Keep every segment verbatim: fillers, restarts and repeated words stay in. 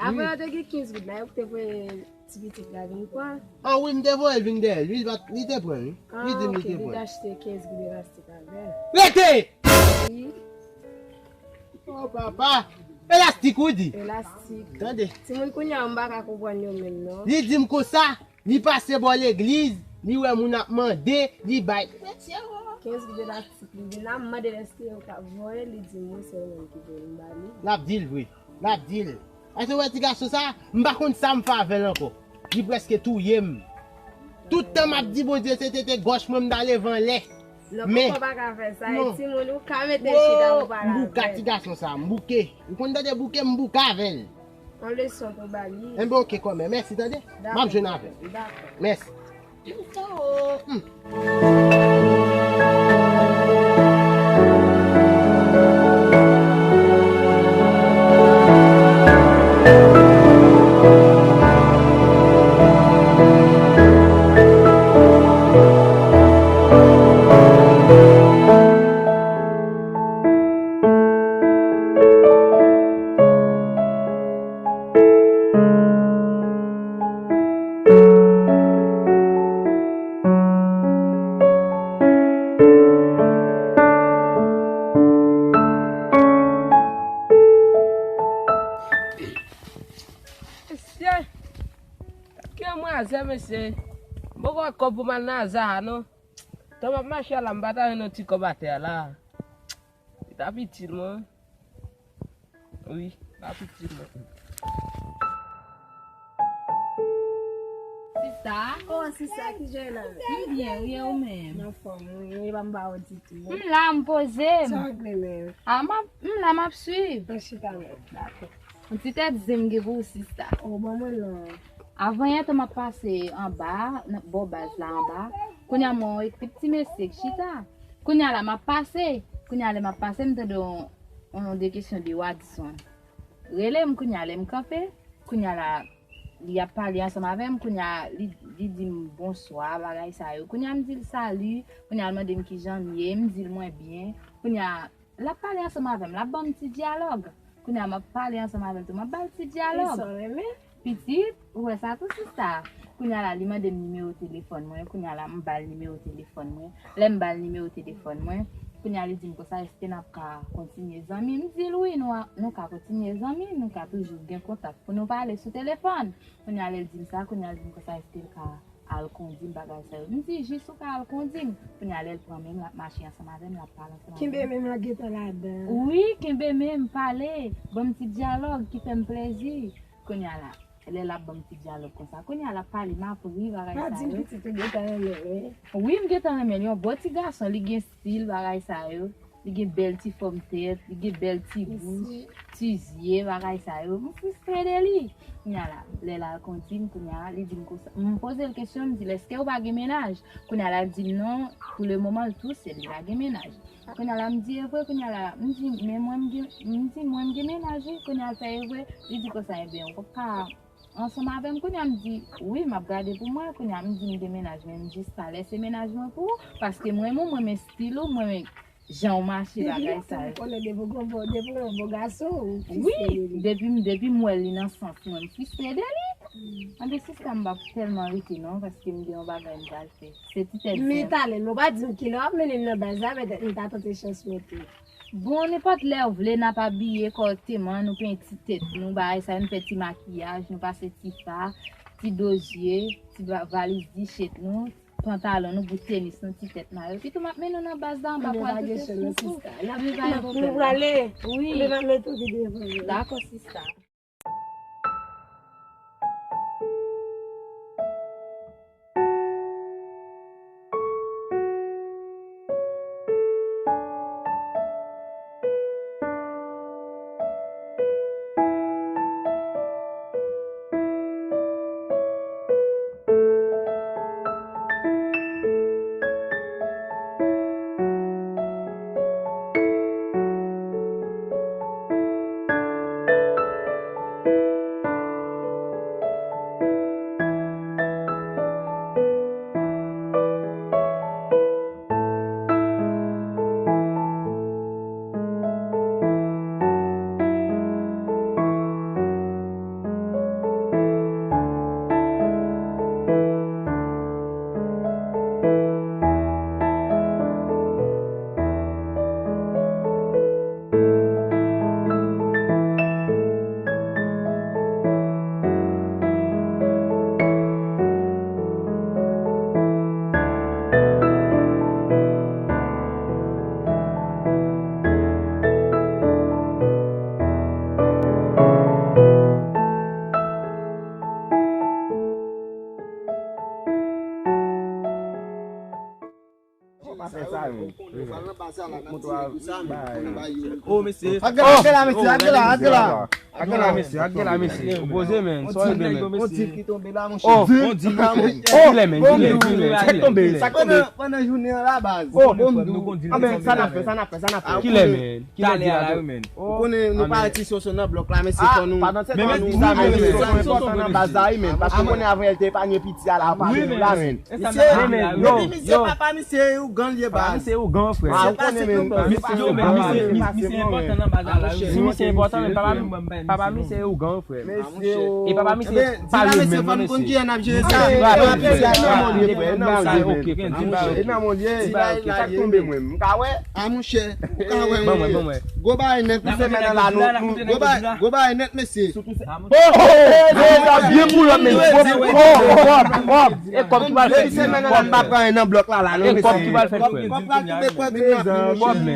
Apre yo te gen kenz goud la, yo te voye ti pitit la vin pran. Ah wi, m te voye l vin dèyè l. Li pa t, li te pran, wi. Li di m li te pran. Ah, ok, li te achte kenz goud elastik avè l. Rete! Wi. Oh, papa! Elastik, ou di? Elastik. Tande. Timoun kounye a, m pa ka konprann yo menm, non. Li di m konsa, li pase bò legliz, li wè moun ap mande, li bay. Kenz goud elastik, li vin la, m mande l èske yo ka voye, li di m wi, se yo menm ki voye, m ba li. L ap di l vre. L ap di l. Èske w wè ti gason sa? M pa konn sa m fè avè l ankò. Li prèske touye m. Tout tan m ap di Bondye se tete gòch mwen m ta leve anlè. Non, men papa pa ka fè sa, e timoun, ou ka mete l chita, ou pale avè l. M bouke ti gason sa, m bouke. Ou konn tande bouke, m bouke avè l. Yon leson pou ba li. Enben, oke, kòmè. Mèsi, tande. M ap jwenn avè l. Dakò. Mèsi. Mesye, gad ki demwazèl, mesye. M poko wè kòb pou m al nan Zara, non. Tan m ap mache a la, m pa ta jwenn yon ti kòb atè a la. Li t ap itil mwen. Wi, l ap itil mwen. Sista. Oh, sista, kijan w ye la menm? M byen, wi, e ou menm? M anfòm, wi, e pa m pa wè w ditou. M la, m poze m. Sa w regle menm? A, m ap, m la, m ap swiv. An chita menm. Dakò. Yon ti tèt zen m gen pou ou, sista. Oh, ban mwen non. Avanyè tan m ap pase anba, nan bò baz la anba. Kounye a m wè yon ekip ti mesye k chita. Kounye a la m ap pase. Kounye a lè m ap pase, m tande yon, yon de kesyon de Wadson. Rele m kounye a lè m kanpe. Kounye a la, li ap pale ansanm avè m. Kounye a, li, li di m bonswa, bagay sa yo. Kounye a m di l sali. Kounye a l mande m kijan m ye. M di l mwen byen. Kounye a, l ap pale ansanm avè m, l ap ban m ti dyalòg. Kounye a m ap pale ansanm avè l tou, m ap ba l ti dyalòg. Pitit, ou wè sa tou, sista. Kounye a la, li mande m nimewo telefòn mwen, kounye a la, m ba l nimewo telefòn mwen. Lè m ba l nimewo telefòn mwen, kounye a li di m konsa, èske n ap ka kontinye zanmi? M di l wi, nou a, nou ka kontinye zanmi, nou ka toujou gen kontak pou nou pale sou telefòn. Kounye a lè l di m sa, kounye a l di m konsa, èske l ka al kondi m, bagay sa yo. M di, jis ou ka al kondi m. Kounye a lè l pran men m, l ap mache ansanm avè m, l ap pale ansanm avè m. Kenbe men m, l ap gentan ladan. Wi, kenbe men m, pale, ban m ti dyalòg ki fè m plezi. Kounye a la, lè l ap ban m ti dyalòg konsa, kounye a l ap pale, m ap ri, bagay sa yo. Pa di m pitit ou gentan renmen l, wi. Wi, m gentan renmen l, yon bon ti gason, li gen stil, bagay sa yo. Li gen bèl ti fòm tèt, li gen bèl ti bouch, ti zye, bagay sa yo. M fristre de li. Kounye a la, lè l al kondi m, kounye a, li di m konsa. M poze l kesyon, m di l, èske ou pa gen mennaj? Kounye a la, l di m non, pou le moman, l tou sèl, li pa gen mennaj. Kounye a la, m di, e vre, kounye a la, m di, men mwen, m gen, m di, mwen, m gen mennaj, wi. Kounye a, l fè, e vre, li di konsa, ebyen, ou p ap ka ansanm avè m. Kounye a, m di, wi, m ap gade pou mwen. Kounye a, m di, m gen mennaj, men m jis pa lèse mennaj mwen pou ou, paske m renmen w, m renmen stil ou, m renmen jan w mache, bagay sa yo. Depi lontan m konnen, depi w gon bon, depi w yon bon gason, ou fristre de li. Wi, depi m, depi m wè li nan sans mwen, m fristre de li. Anben, sista, m p ap tèlman rete non, paske m gen yon bagay m pral fè. Se ti tèt zen. Men talè, men w pa di m kilè w ap mennen m nan baz la, petèt m ta tante chans mwen tou. Bon, nenpòt lè w vle, n ap abiye kòrèkteman, nou penti tèt nou, bagay sa yo, nou fè ti makiyaj, nou pase ti fa, ti do zye, ti va-, valiz di chet nou, pantalon nou, bout tenis nou, ti tèt mayo. Epitou m ap mennen w nan baz la anba pou al tete sou tou. Anben, pa gen pwoblèm. Nou prale. Wi. Anben, m ap mete w vide pou mwen. Dakò, sista. Moto a bay. Oh, mesye. Ak gen la, ak gen la, mesye, ak gen la, ak gen la. Ak gen la, mesye, ak gen la, mesye. Opoze, men. Sa w regle, men? On dil ki tonbe la, monchè. Oh, on dil la, monchè. Kilè, men? Kilè, kilè, kilè? Sa k tonbe, sa k tonbe. Pandan, pandan jounen an la, baz. Oh, ah, men, sa n ap fè, sa n ap fè, sa n ap fè. Kilè, men? Kilè dil la, men? Ou konnen nou pa wè Ti Soso nan blòk la, mesye, fò nou. Men, men, di sa, men, men, Ti Soso enpòtan nan baz la, wi, men. Paske ou konnen avan yè l te epanye piti a la, pa vin la, men. Misye, men, men, yo, epi misye, yo. Papa misye ougan l ye, baz. Papa misye ougan, frè. Ah, ou konnen, men. Misye, yo, men, misye, misye enpòtan nan baz la, wi. Si misye enpòtan, men papa, papa misye ougan, frè. Mesye, e papa misye pa yo menm, non, mesye. Di la, mesye, fò n konn kijan n ap jere sa. Rapid, rapid, rapid. E nan mwen l ye, frè, e nan mwen l ye, men. Ok, frè, di ba, ok. E nan mwen l ye. Di ba, ok. Sa k tonbe mwen, m ka wè? Ah, monchè, ou ka wè, monchè. Gwo bagay nèt pou semèn nan la, nou, nou, gwo bagay, gwo bagay nèt, mesye. Oh, oh, oh, byen pou lòt, mesye. Oh, oh, oh, oh. E kòb ki pral fèt. Semèn nan la, m pa pran anyen nan blòk la, la, non, mesye. E kòb ki pral fèt, frè. Kòb pral tonbe, frè, vin rapid, monchè.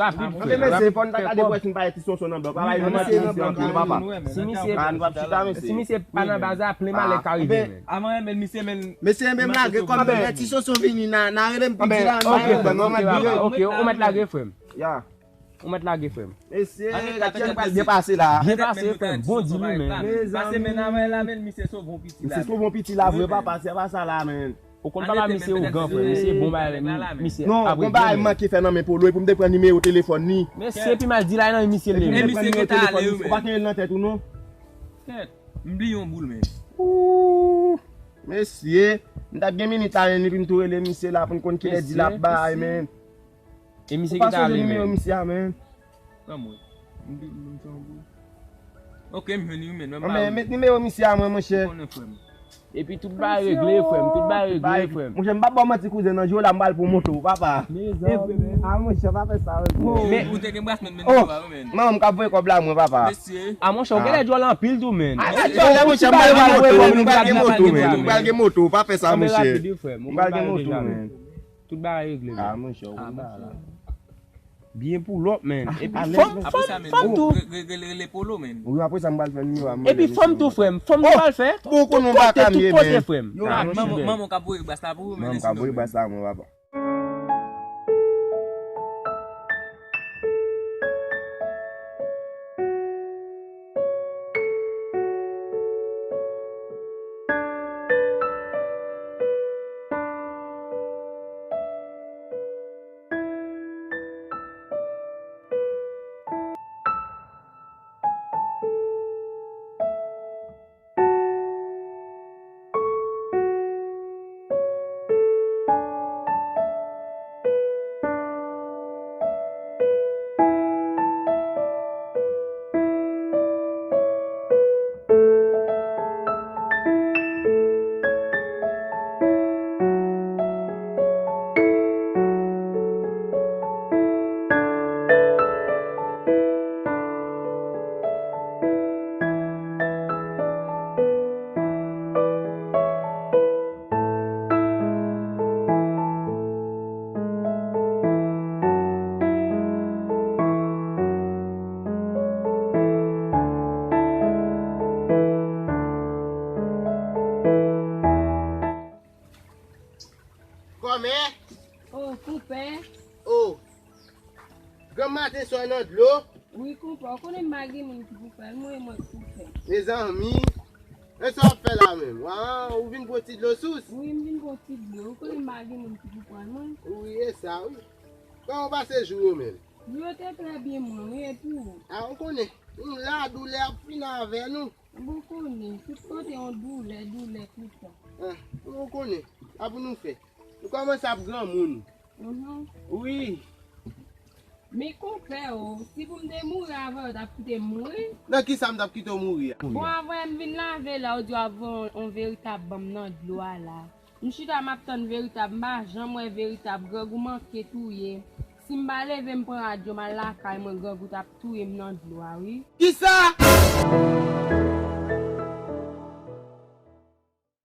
Rapid, frè. Anben, mesye, fò n ta gade pou wè si n pa wè Ti Soso nan blòk la. Papa, nou manti misye anpil, papa. Si misye, si misye pa nan baz la, plen malè ka rive, men. Avan, men, misye, men. Mesye, men m lage kòb, men Ti Soso vini, n a, n a rele m pou di la, ok, frè, ok, ok, ou mèt lage, frè m. Ya. Ou mèt lage, frè m. Mesye, gade jan pral byen pase la. Byen pase, frè m. Bon di nou, men. Pase men avan la, men misye sove yon piti la. Misye sove yon piti la, vre, papa, se pa sa la, men. Ou konn papa misye ougan, frè. Misye bon bagay, misye. Non, bon bagay manke fè nan men Polo, epi m te pran nimewo telefòn li. Mesye, epi m al di la nan misye leve. E misye gentan ale, wi, men. Ou pa kenbe l nan tèt ou, non? Kèt, m bliye yon boul, men. Ooh, mesye, m t ap gen minit la, men, epi m tou rele misye la pou n konn kilè dil ap bay, men. E misye ki ta ale, men. Ou pa sonje nimewo misye a, men? Ban mwen. M di, m di yon boul. Ok, m jwenn li, men. Anben, met nimewo misye a mwen, monchè. Ou konnen, frè m. Epi tout bagay regle, frè m. Tout bagay regle, frè m. Monchè, m p ap ba w manti, kouzen, nan jou la, m pral pou moto, papa. Mezanmi, ah, monchè, pa fè sa, wi. Men ou te gen bras, men, men, oh, manman m k ap voye kòb la, mwen, papa. Mesye. Ah, monchè, ou genlè djòl anpil tou, men. Ah, djòl la, monchè, m pral gen moto, men. M pral gen moto, men. M pral gen moto, pa fè sa, monchè. M pral gen moto, men. Tout bagay regle, men. Ah, monchè, ou konn bagay la. Byen pou lòt, men. Epi fòm, fòm, fòm tou. Rele, rele Polo, men. Wi, apre sa, m pral fè nimewo a, m rele mesye. Epi fòm tou, frè m. Fòm nou pral fè. Tout kote, tout kote, frè m. Manman, manman k ap voye bras la pou ou, men. Manman k ap voye bras la, mwen, papa. Kòmè? Oh, konpè. Oh. Granm maten sa w nan dlo? Wi, konpè, ou konnen m pa gen moun ki pou fè l, mwen, mwen ki pou fè l. Mezanmi, e sa w ap fè la menm? Wa, ou vin pran ti dlo sous? Wi, m vin pran ti dlo. Ou konnen m pa gen moun ki pou pran l, mwen. Wi, e sa, wi. Kòman w pase jou yo menm? Jou yo te trè byen, mwen, wi, e pou ou? A, ou konnen, nou la, doulè ap fin avè nou. Bon, konnen, tout kote yon doulè, doulè tout tan. Ah, bon, ou konnen, sa pou nou fè. Nou kòmanse ap granmoun. Mhm. Wi. Men konpè o, si pou m te mouri avè w, w t ap kite m mouri? Nan kisa m t ap kite w mouri a? Bon, avan m vin lave la, ou di w ap voye yon, yon veritab ban m nan dlo a la. M chita m ap tann veritab, m pa janm wè veritab, grangou manke touye m. Si m pa leve m pran radyo m al lakay mwen, grangou t ap touye m nan dlo a, wi. Kisa?